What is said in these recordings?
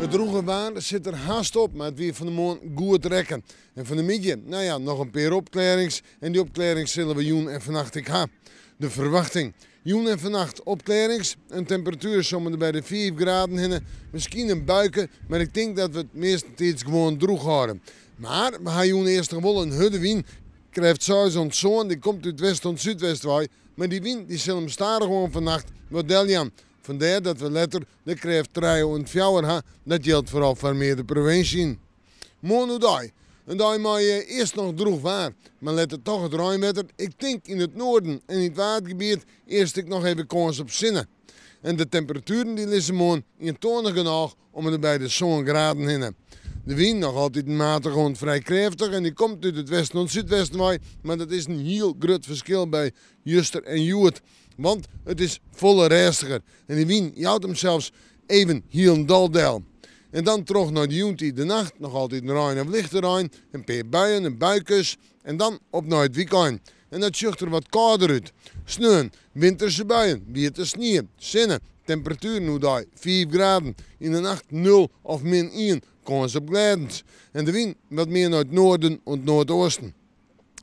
It drûge waar sit der hast op, mar it wie fan 'e moarn goed rekken. En fan 'e middei, no ja, noch in pear opklearrings. En dy opklearrings sille we jûn en fannacht ek ha. De ferwachting, jûn en fannacht opklearrings, in temperatuer om en by de 5 graden hinne. Miskien in buike, mar ik tink dat we it meastentiids gewoan drûch hâlde. Mar we ha jûn earst noch wol in hurde wyn, krêft 6 oant 7, dy komt út west oant súdwest wei. Mar dy wyn dy sil him stadichoan fannacht wat deljaan. Fandêr dat we letter de krêft 3 oant 4 ha. Dat jildt foaral foar mear de provinsje. Moarn oerdei. In dei mei earst noch drûch waar, mar letter toch it reinwetter. Ik tink yn it noarden en yn it Waadgebiet earst ek noch even kâns op sinne. En de temperatueren dy lizze moarn ientoanich genôch om en by de 7 graden hinne. De wyn noch altyd matich oant frij krêftich en dy komt út it westen oant súdwesten wei, mar dat is in hiel grut ferskil by juster en hjoed. Want it is folle rêstiger en dy wyn jout him sels even hielendal del. En dan troch nei de jûntiid de nacht, noch altyd in rein of lichte rein, in pear buien en buikes en dan op nei it wykein. En dat sjocht der wat kâlder út. Sneon, winterse buien, wiete snie, sinne, temperatueren oerdei 5 graden, yn de nacht 0 of min 1, kâns op glêdens. En de wyn wat mear nei it noarden oant noardeasten.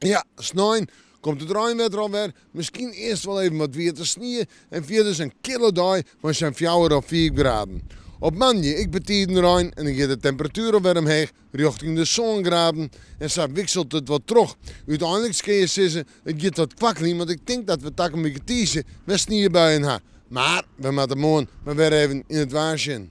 Ja, snein komt it reinwetter alwer. Miskien earst wol even wat wiete snie en fierders in kille dei mei sa'n 4 of 5 graden. Op moandei ek betiden rein en dan giet de temperatuer alwer omheech rjochting de 7 graden. En sa wikselet it wat troch. Uteinlik kinne je sizze, it giet wat kwakkeljen, want ik tink dat we takom wike tiisdei wer sniebuien ha. Mar we moatte moarn mar wer even yn it waar sjen.